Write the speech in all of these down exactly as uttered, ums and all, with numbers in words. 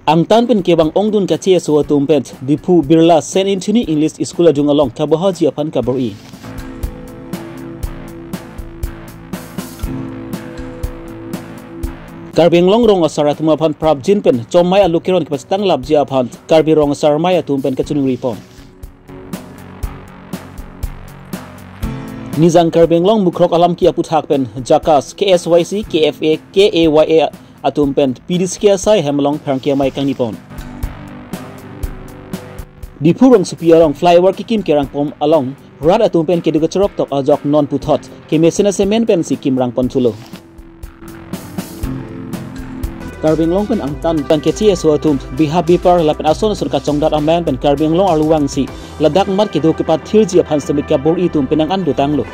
Angtan pen kevang ongdung kacheso atum pen Diphu Birla Saint Anthony English School adung along kebohaji aphan kabor-i. Karbi Anglong rong asar atum aphan prapjin pen chomai alu keron kepachethang lapji aphan Karbi rong asar amei atum pen kachiningri pon. Nijang Karbi Anglong Mukrok Alamki aputhak pen JACAS, K S Y C, K F A, K A Y A atum pen P D C K asai hem along pherangke amei kangni pon. Diphu rongsopi along flyover kekim kerang pon along rat atum pen keduk kacharok tok ajok non puthot kemesen asemen pensi kimrang pon thulo. Karbi Anglong pen angtan pen kacheso atum beha bepar lapen ason ason kachongdat amen pen Karbi Anglong arlo vangsi ladak mat kedo kepathirji aphan sitame kabor-i atum penang an dotanglo.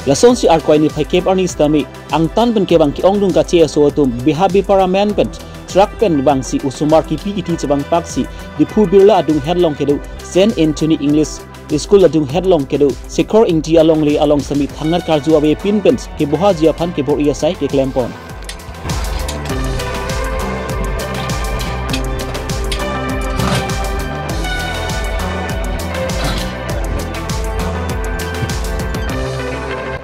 Lasonsi Arkoi niphai kep arni sitame angtan pen kevang ke-ongdung kacheso atum beha bepar amen pen truck pen vangsi osomar kipi kiti chevang paksi Diphu Birla adung het along kedo Saint Anthony English School adung het along kedo Sekhor Ingti alongle along sitame thangnat karju avepin pen kebohaji aphan kebor-i asai keklem pon.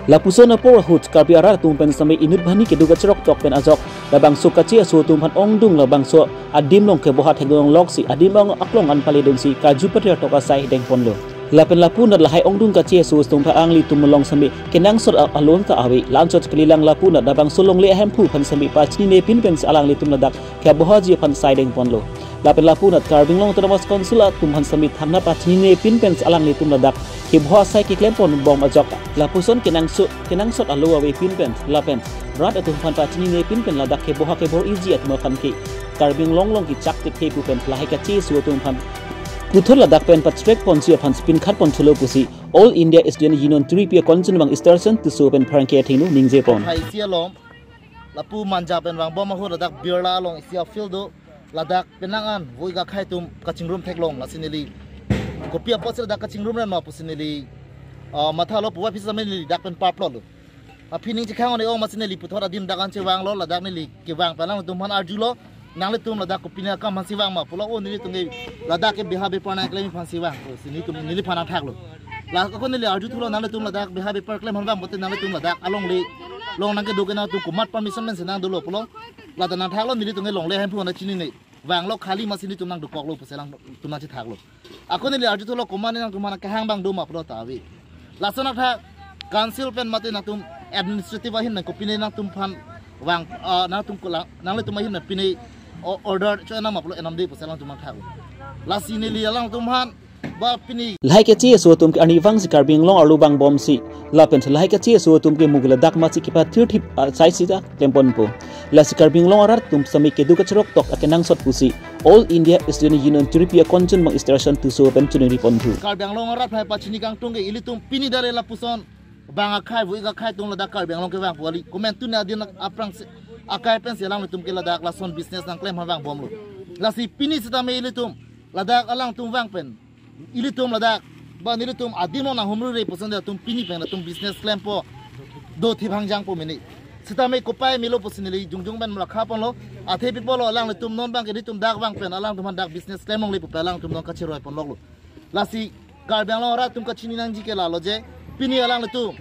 Lapuson apor ahut Karbi arat atum pen sitame inut banghini keduk kacharok tok pen ajok labangso kacheso atum aphan ongdung labangso adim along keboha thekdun loksi adim along aklong an paledunsi karju patir tok asai deng ponlo. Lapen lapu anat lahai ongdung kacheso atum aphan alanglitum along sitame kenangsot a-, along ta ave, la-anchot kalilang lapu anat labangso longle ahemphu aphan sitame pachinine pin pensi alanglitum ladak kebohaji aphan sai deng ponlo. Lapen lapu anat Karbi Anglong Autonomous Council atum aphan sitame thangnat pachinine pin pensi alanglitum ladak keboha asai keklem pon bom ajok lapuson kenangsot, kenangsot alo avepin pen lapen rat atum aphan pachinine pin pen ladak keboha kebor-iji atum aphan ke Karbi Anglong along kechak tephe pu pen lahai kacheso atum aphan puthot ladak pen patrek ponsi aphan pinkhat pon thulo pusi All India Student Union three P A Kanchanbang Station Tisso pen pherangke athengno ningje pon. Hai isi along lapu Manja pen vangbom ahut ladak Birla along isi a-field do, ladak penang an vo-ik akhei atum kachingrum theklong, lasi neli kopi apotsi ladak kachingrum ran ma pusi neli, ah, mathalo, puvoiphit sitame neli dak pen parplotlo. Aphi ning chekhang one ong masi neli puthot adim dak an chevanglo, ladak neli kevang pen alangtum aphan arjulo, nanglitum ladak kopine akam aphansi vang ma pulo, o nelitum ke ladak ke beha bepar nangklem aphansi vang pusi nelitum neliphan nangthaklo. La ako neli arju thulo, nanglitum ladak beha bepar klem aphan vang pulote nanglitum ladak alongle along nangkedo ke nangtum komat permission pensi nangdolo pulo. Ladak nangthaklo, nelitum ke longle ahemphu nangchinine. Vanglo khali masi nelitum nangdokoklo pusi alangtum nangchethaklo. Ako neli arju thulo, komat nangtum aphan akehang abang do ma pulo ta ave. Lason athak council pen mate nangtum administrative ahin nang kopine nangtum aphan vang, ah, nangtum kolang, nanglitum ahin nang pine o-, order cho-en nang ma pulo enam de pusi alangtum nangthaklo. Lasi neli alangtum aphan ba pini. Lahai kacheso atum ke arnivang si Karbi Anglong arlo vangbomsi lapen lahai kacheso atum ke mugu ladak matsi kepathirthip, ah, asai sita klem ponpo. Lasi Karbi Anglong arat atum sitame keduk kacharok tok akenangsot pusi All India Student Union three P A Kanchanbang Station Tisso pen chiningri ponthu. Karbi Anglong arat aphan pachini kangtung ke ilitum pini dare lapuson bang akhei, vo-ik akhei atum ladak Karbi Anglong kevang pu kali. Komantu ne adin aphrang si akai pensi alanglitum ke ladak lason business nangklem aphan vangbomlo. Lasi pini sitame ilitum ladak alangtum vang pen ilitum ladak ba nelitum adim along nanghumri re puson de atum pini pen atum business klempo, do thip hangjangpo mene. Sitame kopai melo pusi neli jongjong pen lakha ponlo, athe pi pulo alanglitum non abang ke nelitum dak vang pen alangtum aphan dak business klem longle pu pen alangtum non kacheroi ponloklo. Lasi Karbi Anglong arat atum kachini nangji ke lalo je, pini alanglitum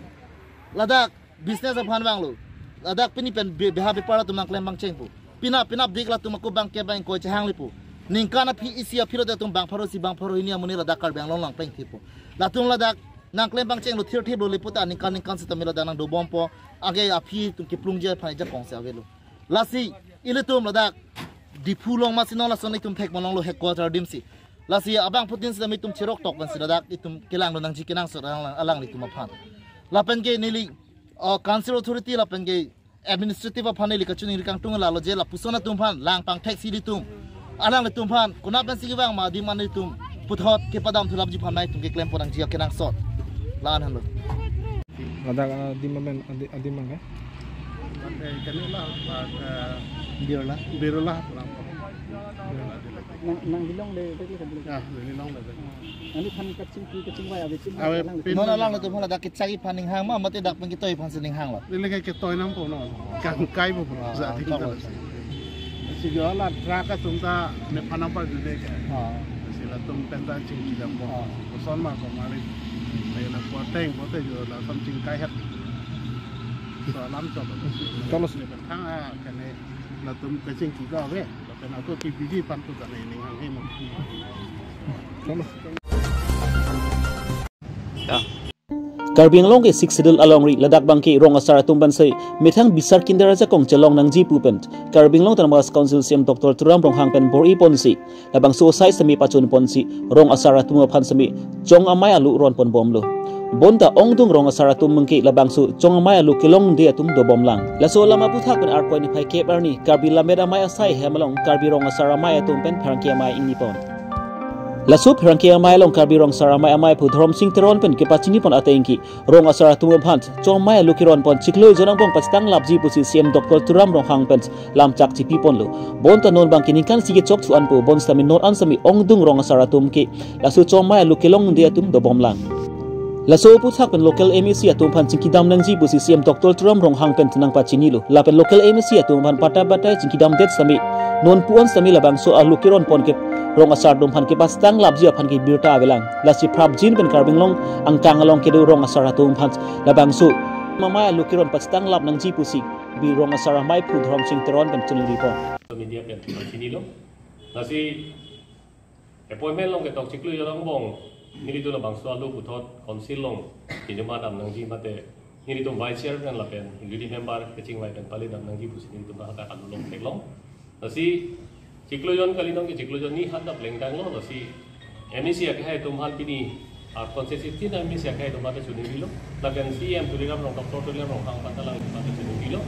ladak business aphan vanglo. Ladak pini pen be-, beha bepar atum nangklem pangchengpo. Penap penap dik latum ako bang ke bang koi chehang lepo. Ningkan aphi isi aphi lote atum bang pharo isi bang pharo hini amonit ladak Karbi Anglong nangpleng thippo. Latum ladak nangklem pangchenglo, thirthiplo lepo ta ningkan ningkan sitame ladak nangdobompo. Ake aphi atum keplungji aphan ajakong si avelo. Lasi ilitum ladak Diphu along masi non lason itum thek malonglo headquarter adim si. Lasi abangphutin sitame itum cherok tok kan si ladak itum kelanglo nangji kenangsot alang, alanglitum aphan. Lapen ke neli, uh, council authority lapen ke administrative aphan neli kachiningri kangtung lalo je lapuson atum aphan lang pangthek si ilitum, alanglitum aphan konat pensi kevang ma adim an ilitum puthot kepadam thulapji aphan nangtum keklem pon nangji akenangsot. La-an henlo. Ladak, ah, adim amen, adi-, adim amen. Mate kami lah, ah, Birla. Birla pulang. Nang, nang hilong le, tadi kan. Ya, nang hilong le. Nangliphan kachingki, kachingvai ave ching. Ave lang. Pin. Non alanglitum ladak kechak aphan ning hang ma, mate dak pen ketoi aphansi ning hanglo. Neli ke ketoi nangpo non. Kangkai po. Ah, jadi kangkai. Sigi la truck atum ta nephan nangparjude ke. Ah. Si latum pen ta chingki dampo. Ah. Koson ma ko mari. Laila poteng pote jo la something kai het. So alam chok. Cholo. Nephan thang a kane latum kachingki ka ave. Lapen ako K P G pan tu kane ning hang hemo. Cholo. Karbi Anglong ke Sixth Schedule alongri ladak abangke rong asar atum pensi methang bisar kinder ajakong chelong nangji pu pen Karbi Anglong Autonomous Council C E M Doctor Tuliram Ronghang pen bor-i ponsi labangso asai semi pachun ponsi rong asar atum aphan semi chong amei alu ron pon bomlo. Bonta ongdung rong asar atum abangke labangso chong amei alu kelongde atum dobomlang. Laso alam aputhak pen Arkoi niphai kep arni Karbi Lammet Amei asai hem along Karbi rong asar amei atum pen pherangke amei ingni pon. Laso pherangke amei along Karbi rong asar amei ameiphu Dhoromsing Teron pen kepachini pon atengke rong asar atum aphan chong amei alu keron pon chiklo jon angbong pachethang lapji pusi C E M Doctor Tuliram Ronghang pen lamchak chipi ponlo. Bonta non abangke ningkan isi kechok thu anpo bonsitame non an semi ongdung rong asar atum ke laso chong amei alu kelongde atum dobomlang. Laso aputhak pen local M A C atum aphan chingkidam nangji pusi C E M Doctor Tuliram Ronghang pen nangpachinilo. Lapen local M A C atum aphan patta patta chingkidamdet semi non pu-an semi labangso alu keron pon ke rong asar atum aphan kepachethang lapji aphan ke birta avelang. Lasi prapjin pen Karbi Anglong angkang along kedo rong asar atum aphan labangso amei alu keron pachethang lap nangji pusi Karbi rong asar ameiphu Dhoromsing Teron pen chiningri pon. Media pen chinilo. Lasi appointment along ketok chiklo jon angbong nelitum labangso alu puthot council along kejoma dam nangji mate nelitum vice chairman lapen unit member kachingvai pen pali dam nangji pusi nelitum hadak alu long theklong. Lasi chiklo jon kali nong ke chiklo jon ni hadak lengdanglo, lasi M A C akehai atum aphan pini a constituency na M A C akehai atum aphan chiningrilo. Lapen C E M Tuliram Rong, Doctor Tuliram Ronghang aphan ta alangliphan chiningrilo.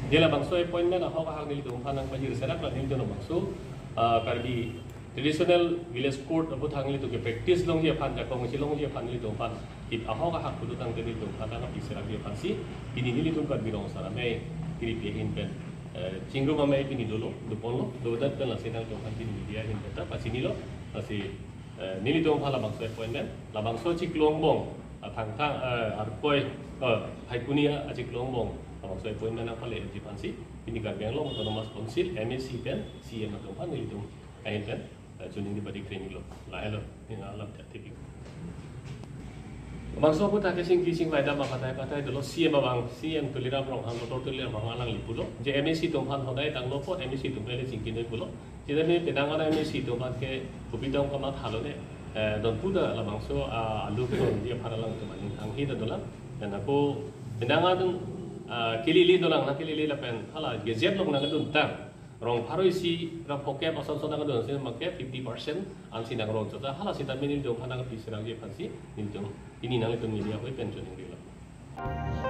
Je labangso appointment ahok ahak nelitum aphan nangpajir serak la nelitum labangso ah, Karbi Traditional Village Court aputhak nelitum ke practice longji aphan, jakong isi longji aphan nelitum aphan kit ahok ahak pulo tangte nelitum aphan nangpi serakji aphansi pini nelitum Karbi rong asar amei kiripi ahin pen, eh, chingrum amei pini dolo, doponlo, dodet pen lasi nangtum aphan pini media ahin pen ta pachinilo, lasi, eh, nelitum aphan labangso appointment, labangso chiklo angbong, ah, Thangthang, eh, Arkoi, eh, Phaikuni achiklo angbong labangso appointment nangpaleji aphansi pini Karbi Anglong Autonomous Council, M A C pen C E M atum aphan nelitum ahin pen, eh, chiningri badi krenilo. Lahelo, nina alam ta tipi. Labangso aputhak ke chingki chingvai dam apatai patai dolo C E M abang, C E M Tuliram Ronghang, Doctor Tuliram Ronghang alangli pulo. Je M A C atum aphan hodai tanglo apot M A C atum pele chingkinoi pulo. Jida ne penang ana M A C atum aphan ke kopi tong kamathalo ne, eh, don puda labangso, ah, alu pon je aphan alangtum aning hanghe ta dolang. Dan ako penang atum, ah, kelele dolang, na kelele lapen hala gazette along nangdun tang. Rong pharo isi ra phokep ason son nangdun si make fifty percent ansi nangrong chota, hala sitame nelitum aphan nangpi serangji aphansi nelitum pini nanglitum media ahoi pen chiningrilo.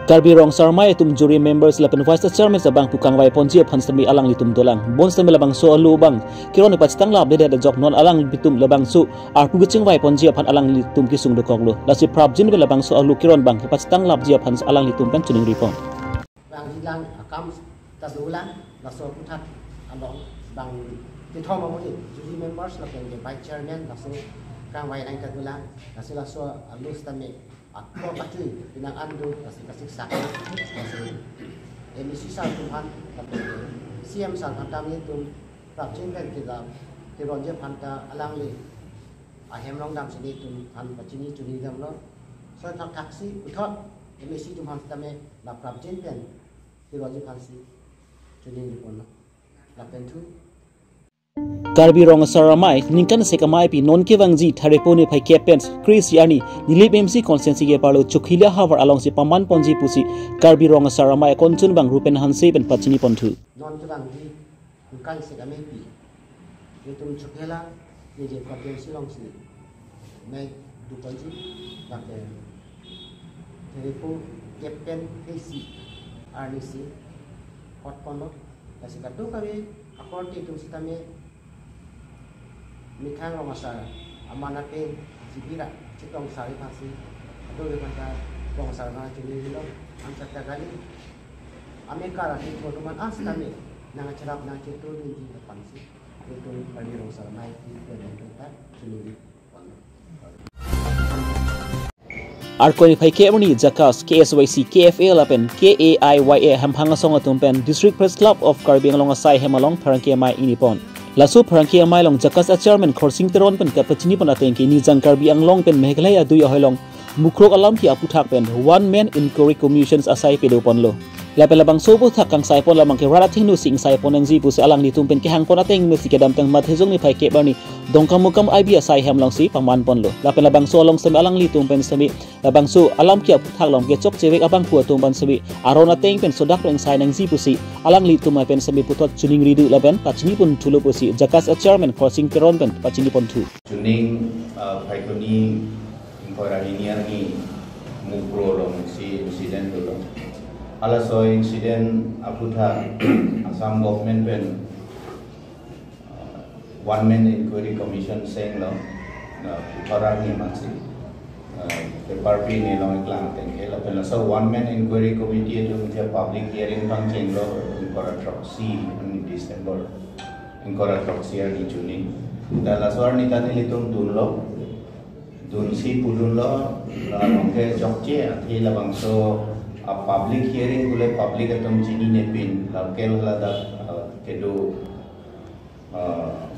Karbi rong asar amei atum jury members lapen vice chairman abang pu kangvai ponji aphan sitame alanglitum dolang. Bonsitame labangso alu abang keron pachethang lapdedet ajok non alanglitum labangso arpu kachingvai ponji aphan alanglitum kesung dokoklo. Lasi prapjin pen labangso alu keron abang pachethang lapji aphan alanglitum pen chiningri pon. Vangjilang akam ta dolang, laso aputhak along bang kethom amonit jury members lapen ke vice chairman laso kangvai nang ta dolang, laso laso alu sitame ako pachui penang an do, lasi kachiksak, laso M A C sir atum aphan lapen C E M sir aphan ta nelitum prapjin pen kedam keronji aphan ta alangli ahem rongdam si nelitum aphan pachini chini damlo. So thakthaksi puthot M A C atum aphan sitame la prapjin pen keronji aphansi chiningri ponlo. Lapen thu Karbi rong asar amei ningkan sek ameipi non kevangji Tharepo niphai kep pen kre-isi arni Nilip M C constituency ke parlo Chokhila havar alongsi paman ponji pusi Karbi rong asar amei akonchun abang Rupen Hanse pen pachini ponthu. Non kevangji ningkan sek ameipi nelitum Chokhila niji constituency alongsi mei duponji, lapen Tharepo kep pen kre-isi arnisi hot ponlo. Lasi kadokave akorte atum sitame methang rong asar aman ape jibira chitong sari aphansi kadokave aphanta rong asar aman chiningrilo. Anchot ta kali amekar atum atum an sitame nangcherap nangchetu ningji aphansi nelitum Karbi rong asar amei pen nelitum ta chiningri ponlo. Arkoi niphai ke arni JACAS, K S Y C, K F A lapen K A I Y A hemphang asong atum pen District Press Club of Karbi Anglong asai hem along pherangke amei ingni pon. Laso pherangke amei along JACAS a chairman Khorsing Teron pen kapachini pon ateng ke nijang Karbi Anglong pen Meghalaya adui ahoi along mukrok alam ke aputhak pen One Man Inquiry Commissions asai pado ponlo. Lapen labangso aputhak kangsai pon labang ke rat athengno si ingsai pon nangji pusi alanglitum pen kehang pon ateng mesi kedamtang Matthew Jong niphai ke arni Dongkamukam I B asai hem along si paman ponlo. Lapen labangso along seme alanglitum pen seme labangso alam ke aputhak along kechokche vek abangphu atum pen seme aron ateng pen sodak pen ingsai nangji pusi alanglitum pen seme puthot choningri do lapen pachini pon thulo pusi JACAS a chairman Khorsing Teron pen pachini pon thu. Chuning, uh, Phaikuni ingkoi ra hini arni Mukroh along si incident dolo. Halaso incident aputhak Assam government pen, uh, One Man Inquiry Commission senglo, uh, puthot arni amatsi, uh, paper pi ne long iklang ateng ke lapen laso One Man Inquiry Committee atum ke public hearing pangchenglo ingkoi ra throksi arni December, ingkoi ra throksi arni June. Da laso arni ta nelitum dunlo, dunsi pudunlo, labang ke chokche athe labangso a public hearing pule public atum chinine pin, local ladak, uh, kedo, uh,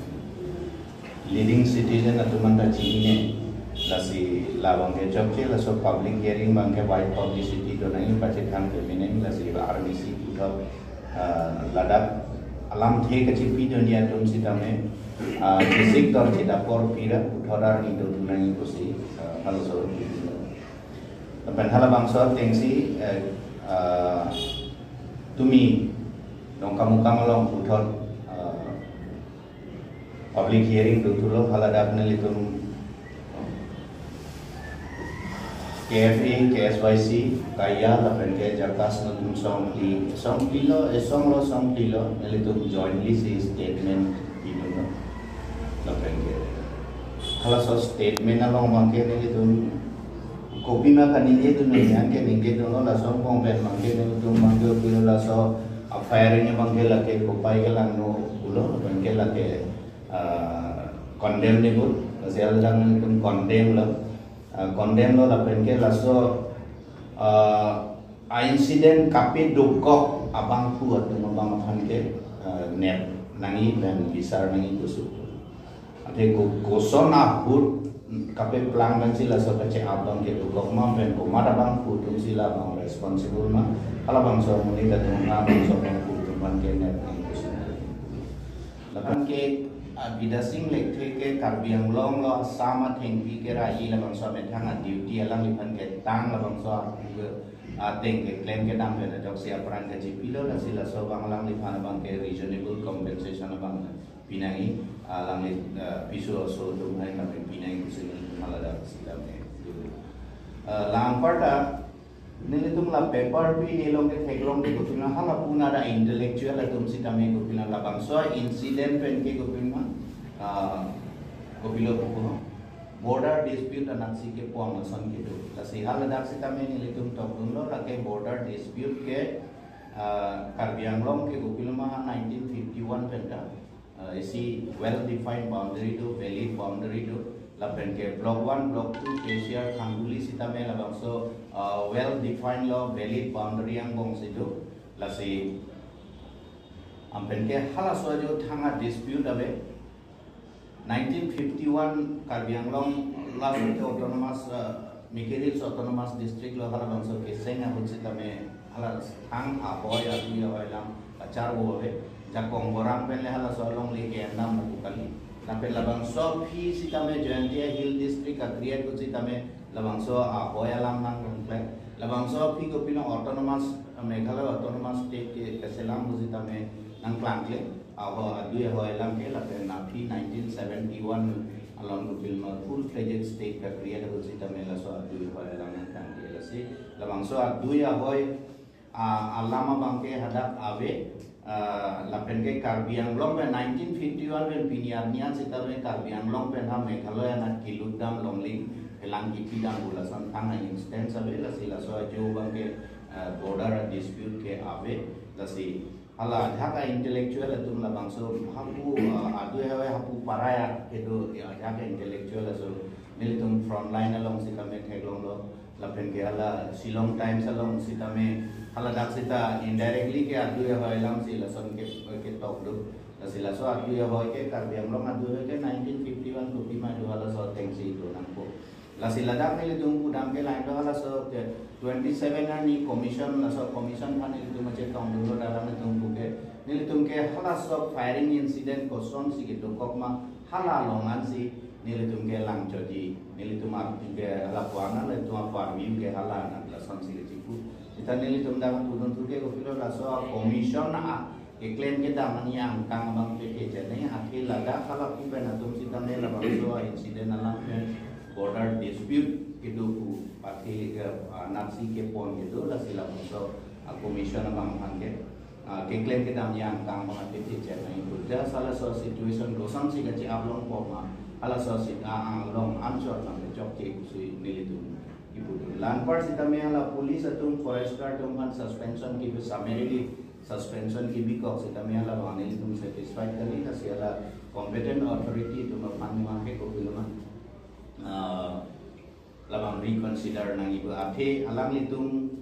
leading citizen atum anta chinine, lasi labang ke chokche laso public hearing abang ke wide publicity do nangji pachethang peme nangji lasi arni si puthot, uh, ladak alamthe kachipi dunji atum sitame, uh, kisik dor chedapor pira puthot arni dothu nangji pusi, uh, halaso. Lapen halabangso ateng si, eh, ah, tumi Dongkamukam along puthot, ah, public hearing dothulo haladak nelitum K F A, K S Y C, Kaya lapen ke JACAS nelitum songpli, songplilo, eh, songlo songplilo, nelitum jointly si statement pidunlo. Lapen ke halaso statement along abang ke nelitum kopima kaningje dun nangji ke ningje dunlo laso angbong pen abang ke nelitum abang ke kopilo laso a firing abang ke lake kopai kelangno pulo lapen ke lake, ah, condemnable, lasi alang nelitum condemn lo, ah, condemn lo lapen ke laso, ah, a incident kapadokok abangphu atum abang aphan ke, ah, nep nangji pen bisar nangji pusi. Athe ko-, koson ahut kapaplang pensi laso kache abang ke dokok ma pen komat abangphu atum si labang responsible ma. Halabangso amonit atum halabangso abangphu atum aphan ke nep nangji pusi. Lapen ke, ah, Bidya Sing Lekthe ke Karbi Anglong lo Assam athengpi ke ra-i labangso amethang a duty alangliphan ketang labangso a, ateng keklem kedam pen ajoksi apran kachipilo lasi laso abang alangliphan abang ke reasonable compensation abang pinangji, alangli, eh, piso aso atum hai kami pinangji pusi nelitum haladak si kami dulu. Eh, la anparta nelitum la paper pi ne long ke theklong ke kopima hala puna ra intellectual atum sitame kopima labangso incident pen ke kopima, ah, kopilo pupo border dispute anak si kepu lason kedo. Lasi haladak sitame nelitum tokdunlo lake border dispute ke, ah, Karbi Anglong ke kopilo ma nineteen fifty-one pen ta, ah, isi well defined boundary do, valid boundary do. Lapen ke block one, block two, K C R Khanduli sitame labangso, ah, well defined lo, valid boundary angbong si do. Lasi anpen ke halaso ajo thang a dispute ave. Nineteen fifty-one Karbi Anglong laso ke autonomous, ah, Mikir Hills Autonomous District lo halabangso keseng ahut sitame hala thang ahoi adui ahoi alam kacharvo ave. Jakong Borang pen le halaso alongle ke endam lapu kali. Lapen labangso aphi sitame Jaintia Hill District a-create ahut sitame labangso ahoi alam nangkangklek. Labangso aphi kopilo autonomous, Meghalaya Autonomous State ke keselam ahut sitame nangklangklek. Ahoi adui ahoi alam ke lapen aphi nineteen seventy-one along kopima full-fledged state ka-create ahut sitame laso adui ahoi alam nangtangte lasi labangso adui ahoi, ah, alam abang ke hadak ave, ah, lapen ke Karbi Anglong pen nineteen fifty-one pen pini arni an sitame Karbi Anglong pen ha Meghalaya anat kelut dam longle phelang kipi dam pu lason thang a instance ave lasi laso ajo abang ke, ah, border dispute ke ave lasi hala ajahak a intellectual atum labangso hapu, ah, adui ahoi hapu paraya kedo, ya, ajahak a intellectual aso nelitum front line along sitame theklonglo. Lapen ke hala Shillong Times along sitame haladak sita indirectly ke adui ahoi alam si lason ke, ketok do. Lasi laso adui ahoi ke Karbi Anglong adui ahoi ke nineteen fifty-one kopi ma do halaso ateng si do nangpo. Lasi ladak nelitum pudam ke lain do halaso ke twenty-seven arni commission, laso commission aphan nelitum achetong dolo, dalam nelitum puke, nelitum ke halaso firing incident kosonsi kedokok ma, hala along ansi nelitum ke langchotji, nelitum ap ke hala puan nelitum apuan view ke hala nang lasonsi kechipu. Sita nelitum dang pudun thu ke kopilo laso commission a keklem kedam ani angkang abang ke kejane, athe ladak hala pu pen atum sitame labangso incident alam pen border dispute kedo pu, athe ke, ah, naksi kepon kedo, lasi labangso, ah, commission abang aphan ke, ah, keklem kedam ani angkang abang athe kejane. Pu ja halaso situation kosonsi kachi-ap longpo ma, halaso sita, ah, along answer nang kechokche pusi nelitum kipudun. La anpar sitame hala police atum, forest guard atum aphan suspension kibi, summarily suspension kibikok sitame hala abang nelitum satisfied kali, lasi hala competent authority atum aphan abang ke kopilo ma, ah, labang reconsider nangji pu, athe alanglitum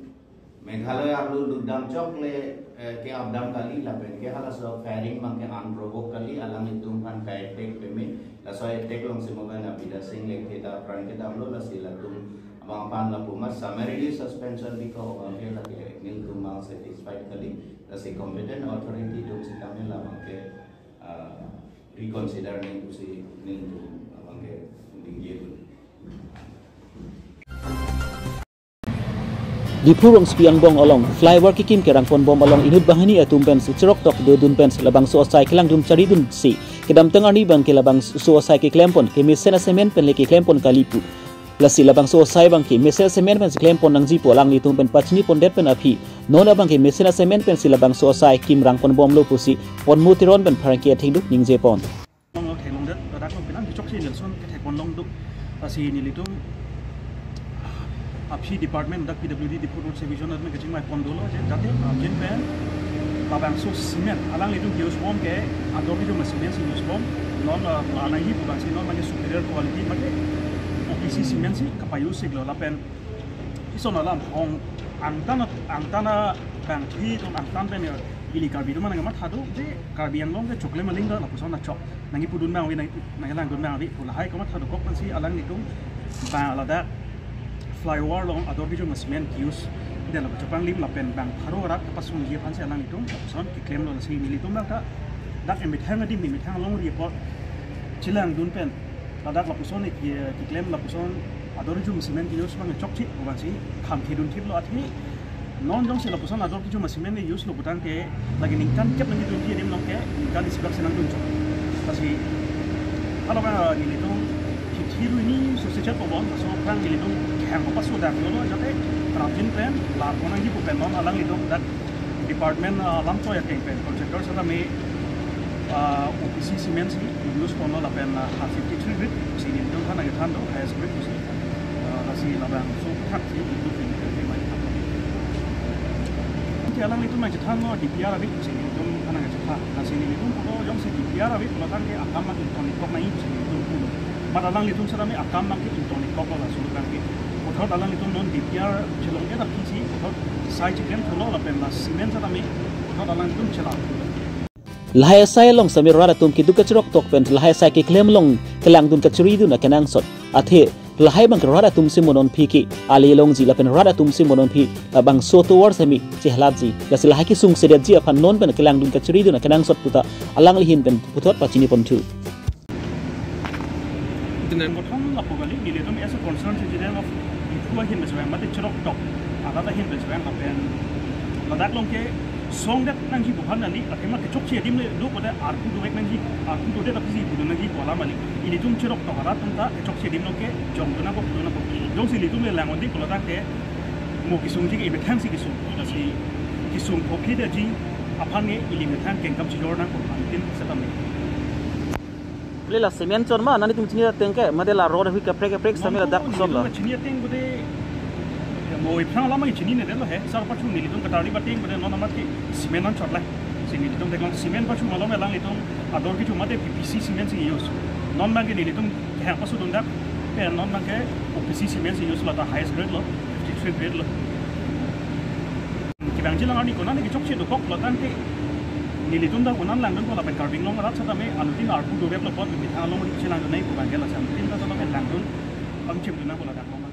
Meghalaya arlo lutdam chokle, eh, ke-apdam kali, lapen ke halaso firing abang ke unprovoked kali, alanglitum aphan ka-attack peme, laso attack alongsi mo pen Abida Singh Lekthe ta apran kedamlo, lasi latum abang aphan lapu ma summarily suspension bikok abang ke lake nelitum abang satisfied kali, lasi competent authority atum sitame labang ke, ah, reconsider nangji pusi nelitum abang ke ningje dun. Diphu Rongsopi angbong along flyover kekim kerangpon bom along inut banghini atum pensi cheroktok dodun pensi labangso asai kelangdun charidunsi kedamtang arni abang ke labangso asai keklempon kemesen asemen pen le keklempon kali pu. Lasi labangso asai abang ke mesen asemen pensi klempon nangji pu alanglitum pen pachini pondet pen aphi, non abang ke mesen asemen pensi labangso asai kim rangpon bomlo pusi Ponmo Teron pen pherangke athengduk ningjepon. Long lo theklongdet, ladak lo pinang kechokche Nelson kethekpon longduk. Lasi nelitum aphi department dak P W D Diphu Road Division atum kachingvai pon dolo je, jate, ah, jin pen labangso cement alanglitum use bom ke ador kecho ma cement si use bom, non, ah, anai hi pu abangsi non mane superior quality mane O P C cement si kapa-use iklo, lapen ison alam hong angtan, angtan abangpi atum angtan pen ili Karbi atum nangmatha do je Karbi Anglong ke chokle maling do lapuson achok. Nangji pudun abang ave, nang, nangji langdun abang ave pu lahai komat thadokok pensi alanglitum ba ladak flyover along ador kecho ma cement use det lapu chopanglim lapen bang pharo arat kapasungji aphansi alanglitum lapuson keklemlo, lasi nelitum abang ta dak emethang adim emethang alongri apot chelangdun pen ladak lapuson ke, keklem lapuson ador kecho ma cement use abang chokche pu abangsi kham kedun thiplo, athe non jongsi lapuson ador kecho ma cement use lo putangte lake ningkan kep nangji twenty adim along ke ningkan isi bak si nangdun chok. Lasi hala abang nelitum thithiru ini sose chat po bom, laso aphrang nelitum kehang paso dak dolo jate prapjin pen la ponangji pu pen non alanglitum dak department, ah, lamchoi ateng pen contractor sitame, ah, O P C cement si use ponlo lapen, ah, half fifty-three grit si nelitum aphan nangthan do highest grit si. Ah, lasi labangso thak si nelitum pin pen mai thak. Ke alanglitum nangchethanlo D P R ave si nelitum aphan nangchethan. Lasi nelitum pulo jongsi D P R ave pulo tangte akam abang ington ikok nangji si nelitum pulo. Mat alanglitum sitame akam abang ke ington ikoklo laso tangte. Puthot alanglitum non D P R chelong-et aphi si puthot sai chiklem thulo lapen la cement sitame puthot alanglitum chelang. Lahai asai along sitame rat atum keduk kacheroktok pen lahai asai keklem along kelangdun kachiridun akenangsot. Athe lahai abang ke rat atum si mo non aphi ke ale longji lapen rat atum si mo non aphi labangso tovar sitame chehalatji. Lasi lahai kesung sedetji aphan non pen kelangdun kachiridun akenangsot puta alangli ahin pen puthot pachini ponthu. Itinan. Prothom lapu kali, nelitum as a concerned citizen of Diphu ahin pen chevang, mate cheroktok arat ahin pen chevang lapen ladak along ke songdet nangji pu aphan kali, athema kechokche adim le do pulote arpu dovek nangji, arpu dodet aphi si pudun nangji pu alam kali. Ilitum cheroktok arat atum ta kechokche adim along ke jongdun nangkok, pudun nangkok. Jongsi ilitum le langdunde pulo tangte mo kesungji ke emethang si kesung. Lasi kesung phophi detji aphan ke ili methang kengkam chijor nangkok, antin setame. Pule la cement chot ma, nelitum chini ateng ke, mate la rod hui kaprek kaprek sitame ladak non solo. Nelitum chini ateng bude, mo iphrang alam chinine detlo he, sar pachu nelitum katarli bateng bude non amat ke cement non chot la. Si nelitum theklong cement pachu malom alanglitum ador kecho mate P P C cement si use. Non abang ke nelitum kehang paso dundak, eh, non abang ke P C Cement use lata highest grade lo, fifty three grade lo. Kevangji alang arni konane kechokche dokok lo tangte nelitum ta konat langdunpo lapen Karbi Anglong arat setame anuttin arpu dovek lo apot methang along ri chelangdun nangji pu abang ke lasi anuttin ta setame langdun pangchimdun nangpo ladak along.